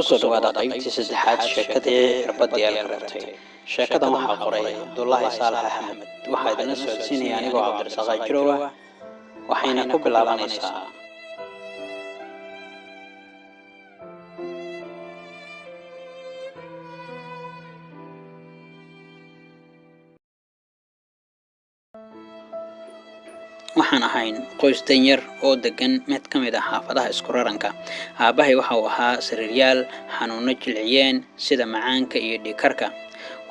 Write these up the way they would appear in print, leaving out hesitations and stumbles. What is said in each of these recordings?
Kusoo dhawaada qaybtii saddexaad sheekadii Cirbadii Eelka Reebtay. Sheekadan waxaa qoray Cabdulaahi Saalax Axmed, waxaa idinla socodsiinaya anigoo Cabdirasaaq Jirowa, waxayna ku bilaabanaysaa. Waxaan ahayn qoys danyar oo degan mid ka mid ah xaafadaha isku raranka. Aabbahay waxa uu ahaa sariiryaal xanuuno jilciyeen sida macaanka iyo dhiigkarka.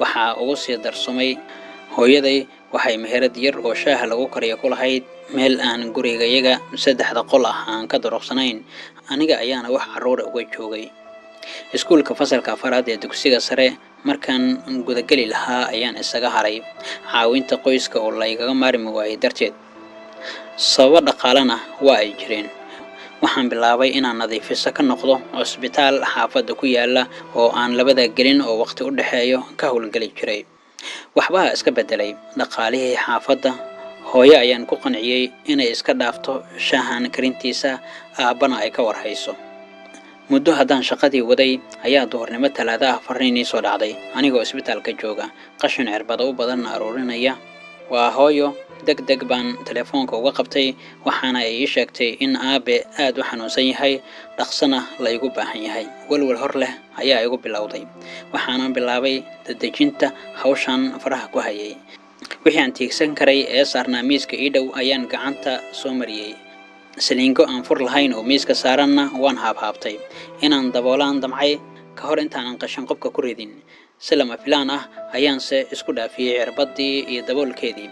Waxaa ugu sii darsumay hooyaday waxay meherad yar oo shaaha lagu kariyo ku lahayd meel aan gurigayaga saddexda qol ah aan ka duruqsanayn. Aniga ayaana wax carruura uga joogay. Iskuulka fasalka afaraad ee dugsiga sare markaan gudageli lahaa ayaan isaga haray caawinta qoyska oo laygaga maarmi waayey darteed. Sababo dhaqaalena waa ay jireen. Waxaan bilaabay inaan nadiifiso ka noqdo cusbitaal xaafadda ku yaala oo aan labada gelin oo waqti u dhexeeyo ka howlgeli jiray. Waxbaa iska beddelay dhaqaalihii xaafadda. Hooyo ayaan ku qanciyey inay iska dhaafto shaahan karintiisa, aabbana ay ka warhayso. Muddo haddaan shaqadii waday ayaa duhurnimo Talaada ah farriin ii soo dhacday anigoo isbitaalka jooga, qashin cirbado u badanna aruurinaya. Waa hooyo. Deg deg baan telefoonka uga qabtay, waxaana ay ii sheegtay in aabe aad u xanuunsan yahay, dhaqsana laygu baahan yahay. Walwal hor leh ayaa igu bilowday, waxaana bilaabay dadejinta hawshan faraha ku hayay. Wixii aan tiigsan karay ee saarnaa miiska ii dhow ayaan gacanta soo mariyey. Saliingo aan fur lahayn oo miiska saaranna waan haabhaabtay. Inaan daboolaan damcay ka hor intaanan qashin qobka ku ridin. Si lama filaan ah ayaanse isku dhaafiyey cirbadii iyo daboolkeedii.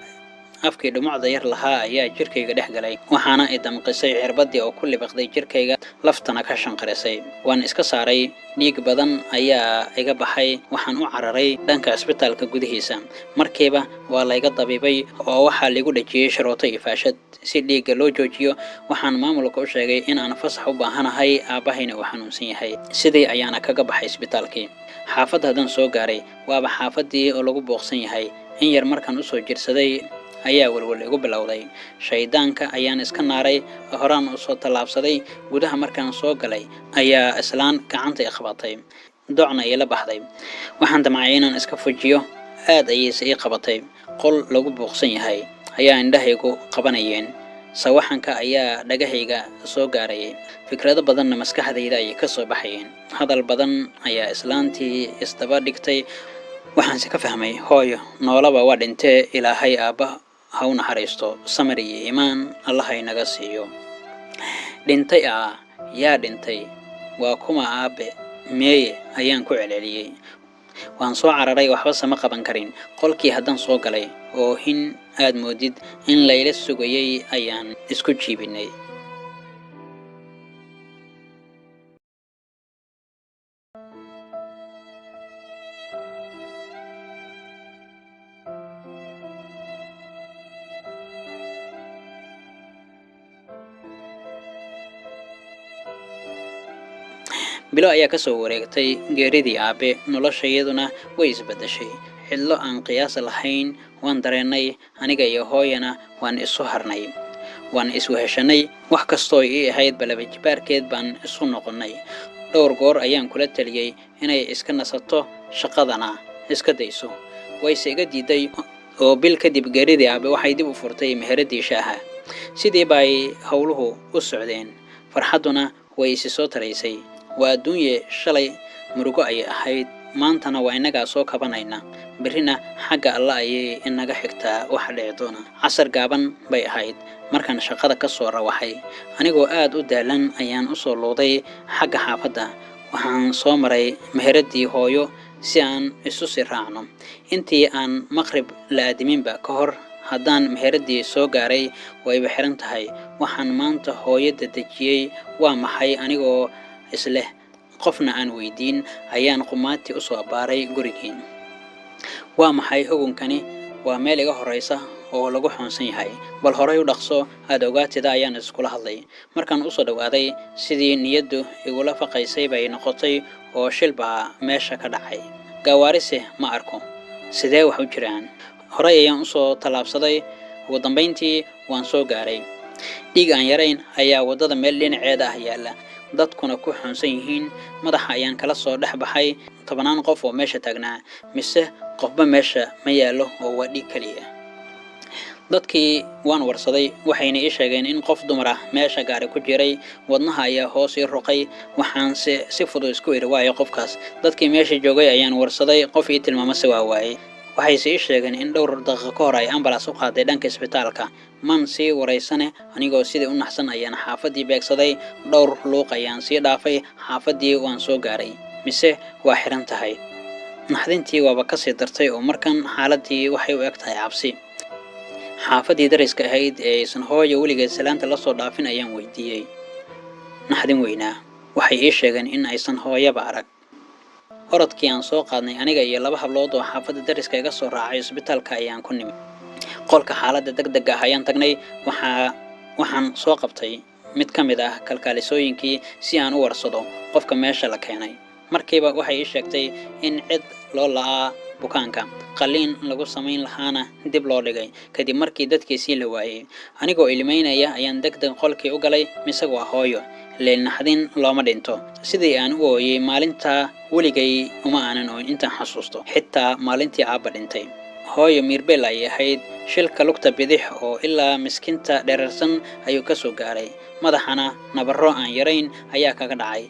Afkii dhumucda yar lahaa ayaa jirkayga dhex galay, waxaana i damqisay cirbadii oo ku libiqday jirkayga, laftana ka shanqarisay. Waan iska saaray, dhiig badan ayaa iga baxay. Waxaan u cararay dhanka isbitaalka gudihiisa. Markiiba waa layga dabiibay oo waxaa laigu dhejiyey sharooto iyo faashad si dhiigga loo joojiyo. Waxaan maamulka u sheegay in aan fasax u baahanahay, aabbahayna uu xanuunsan yahay. Sidii ayaana kaga baxay isbitaalkii. Xaafadda haddaan soo gaaray, waaba xaafaddii oo lagu booqsan yahay. In yar markaan usoo jirsaday ayaa welwel igu bilowday. Shaydaanka ayaan iska naaray, horaan usoo tallaabsaday. Gudaha markaan soo galay ayaa islaan gacanta i qabatay, docna iila baxday. Waxaan damcay inaan iska fujiyo, aad ayayse ii qabatay. Qol lagu buuqsan yahay ayaa indhahaygu qabanayeen, sawaxanka ayaa dhagahayga soo gaarayay, fikrado badanna maskaxdayda ayay ka soo baxayeen. Hadal badan ayaa islaantii isdaba dhigtay. Waxaanse ka fahmay, hooyo noolaba waa dhintee, Ilaahay aabba ha u naxariisto, samir iyo iimaan Allaha inaga siiyo. Dhintay ah? Yaa dhintay? Waa kuma aabe? Meeye? Ayaan ku celceliyey. Waan soo cararay, waxba sama qaban karin. Qolkii haddaan soo galay, oo hin aad moodid in layla sugayay ayaan isku jiibinay. Bilo ayaa ka soo wareegtay geeridii aabe, noloshayaduna way isbeddeshay. Cidlo aan qiyaas lahayn waan dareennay, aniga iyo hooyana waan isu harnay, waan isweheshanay. Wax kastoo ii ahayd balabajibaarkeed baan isu noqonnay. Dhowr goor ayaan kula taliyey inay iska nasato, shaqadana iska dayso, wayse iga diiday oo bil kadib geeridii aabe waxay dib u furtay meheradii shaaha. Sidii bay howluhu u socdeen, farxadduna way isi soo taraysay. Waa adduunye, shalay murugo ayay ahayd, maantana waa innagaa soo kabanayna, berrina xagga Alla ayay inaga xigtaa waxa dhici doona. Casar gaaban bay ahayd markaan shaqada ka soo rawaxay. Anigoo aad u daalan ayaan usoo luuday xagga xaafadda. Waxaan soo maray meheradii hooyo si aan isu sii raacno. Intii aan maqrib la aadiminba ka hor haddaan meheradii soo gaaray, wayba xiran tahay. Waxaan maanta hooyo dadejiyey waa maxay? Anigoo isleh qofna aan weydiin ayaan qumaati usoo abbaaray gurigii. Waa maxay hugunkani? Waa meel iga horraysa oo lagu xoonsan yahay. Bal horay u dhaqso aada ogaatida, ayaan iskula hadlay. Markaan usoo dhowaaday, sidii niyaddu igula faqaysay bay noqotay oo shil baa meesha ka dhacay. Gawaarise ma arko. Sidee wax u jiraan? Horay ayaan usoo tallaabsaday. Ugu dambayntii waan soo gaaray. Dhiig aan yarayn ayaa waddada meel dhinaceeda ah yaalla. Dadkuna ku xunsan yihiin. Madaxa ayaan kala soo dhex baxay tobanaan qof oo meesha taagnaa, mise qofba meesha ma yaallo oo waa dhiig keliya. Dadkii waan warsaday, waxayna ii sheegeen in qof dumar ah meesha gaari ku jiray. Wadnaha ayaa hoos ii ruqay, waxaanse si fudud isku iri waayo qofkaas. Dadkii meesha joogay ayaan warsaday, qof ii tilmaamase waa waayey. Waxayse ii sheegeen in dhowr daqiiqo ka hor ay ambalaas u qaaday dhanka isbitaalka. Man sii waraysane, anigoo sidii u naxsan ayaan xaafaddii beegsaday. Dhowr luuq ayaan sii dhaafay, xaafaddii waan soo gaaray, mise waa xiran tahay. Naxdintii waaba kasii dartay oo markan xaaladdii waxay u eg tahay cabsi. Xaafaddii dariska ahayd ee aysan hooyo weligeed salaanta la soo dhaafin ayaan weydiiyey. Naxdin weynaa, waxay ii sheegeen in aysan hooyaba arag. Orodkii aan soo qaadnay aniga iyo laba hablood oo xaafadda dariska iga soo raacay isbitaalka ayaan ku nimid. Qolka xaaladda deg dega ah ayaan tagnay. Waxaan soo qabtay mid ka mid ah kalkaalisooyinkii si aan u warsado qofka meesha la keenay. Markiiba waxay ii sheegtay in cid loo la'aa bukaanka, qalliin lagu samayn lahaana dib loo dhigay kadib markii dadkiisii la waayey. Anigoo ilmaynaya ayaan deg deg qolkii u galay, mise waa hooyo. Leelnaxdin looma dhinto. Sidii aan u ooyey maalintaa weligay uma aanan ooyn intaan xasuusto, xitaa maalintii aabba dhintay. Hooyo miirbeel ayay ahayd. Shilka lugta bidix oo ilaa miskinta dherarsan ayuu ka soo gaaray, madaxana nabarro aan yarayn ayaa kaga dhacay.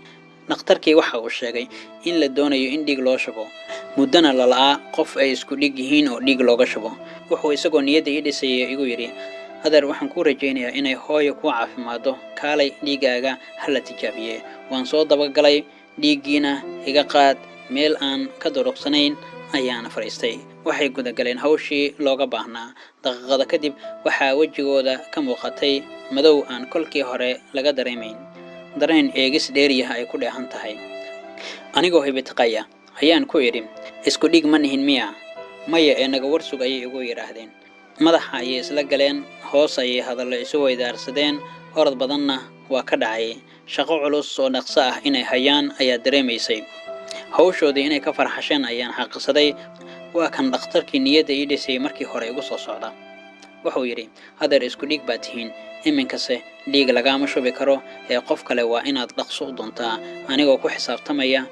Dhakhtarkii waxa uu sheegay in la doonayo in dhiig loo shubo, muddana la la'aa qof ay isku dhiig yihiin oo dhiig looga shubo. Wuxuu isagoo niyadda ii dhisayay igu yidhi, adeer, waxaan kuu rajaynayaa inay hooyo kuu caafimaado, kaalay dhiiggaaga ha la tijaabiye. Waan soo dabagalay, dhiiggiina iga qaad. Meel aan ka duruqsanayn ayaan fadhiistay. Waxay gudagaleen hawshii looga baahnaa. Daqiiqada kadib waxaa wejigooda ka muuqatay madow aan kolkii hore laga dareemayn, dareen eegis dheeriyaha ay ku dheehan tahay. Anigoo hibitiqaya ayaan ku idhi, isku dhiig ma nihin miya? Maya ee naga warsug, ayay igu yidhaahdeen. Madaxa ayay isla galeen, hoos ayay hadallo isu weydaarsadeen, orod badanna waa ka dhacay. Shaqo culus oo dhaqso ah inay hayaan ayaa dareemaysay. Hawshoodii inay ka farxasheen ayaan xaqisaday. Waa kan dhakhtarkii niyadda ii dhisayay markii hore igu soo socda. Wuxuu yidhi, adeer, isku dhiig baa tihiin, iminkase dhiig lagaama shubi karo ee qof kale waa inaad dhaqso u doontaa, anigoo ku xisaabtamaya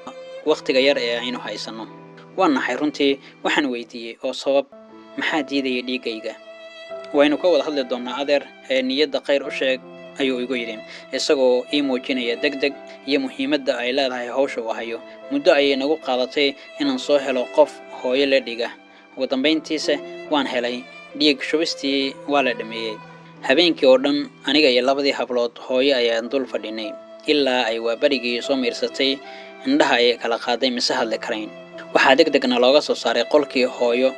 wakhtiga yar ee aynu haysanno. Waan naxay runtii. Waxaan weydiiyey, oo sabab maxaa diidaya dhiiggayga? Waynu ka wada hadli doonnaa adeer, ee niyadda khayr u sheeg, ayuu igu yidhi, isagoo ii muujinaya deg deg iyo muhiimadda ay leedahay hawsha uu hayo. Muddo ayay nagu qaadatay inaan soo helo qof hooyo la dhiga. Ugu dambayntiise waan helay. Dhiig shubistii waa la dhameeyey. Habeenkii oo dhan aniga iyo labadii hablood hooyo ayaan dul fadhinay ilaa ay waabarigii soo miirsatay. Indhaha ayay kala qaaday, mise hadli karayn. Waxaa deg degna looga soo saaray qolkii hooyo,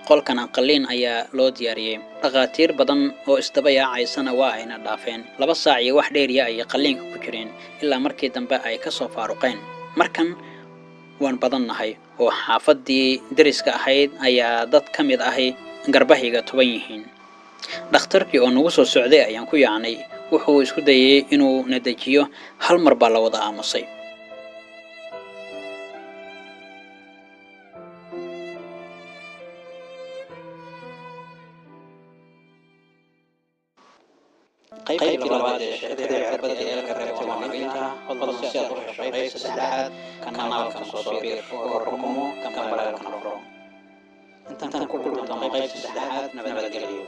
qolkana qalliin ayaa loo diyaariyey. Dhakhaatiir badan oo isdaba yaacaysana waa ayna dhaafeen. 2 saac iyo wax dheeriya ayay qalliinka ku jireen ilaa markii dambe ay ka soo faaruqeen. Markan waan badannahay oo xaafaddii deriska ahayd ayaa dad ka mid ahi garbahayga toban yihiin. Dhakhtarkii oo nagu soo socday ayaan ku yaacnay. Wuxuu isku dayay inuu na dejiyo. Hal mar baa la wada aamusay. Qaybtii labaad ee sheekadii cirbada eelka reebtay waa naga intaa. Fadlan si aad u hesho qaybta saddexaad, kanaalkan soo biir oo rukumo, gambalaalkana furo. Intaan ku kulmi doono qaybta saddexaad, nabadgelyo.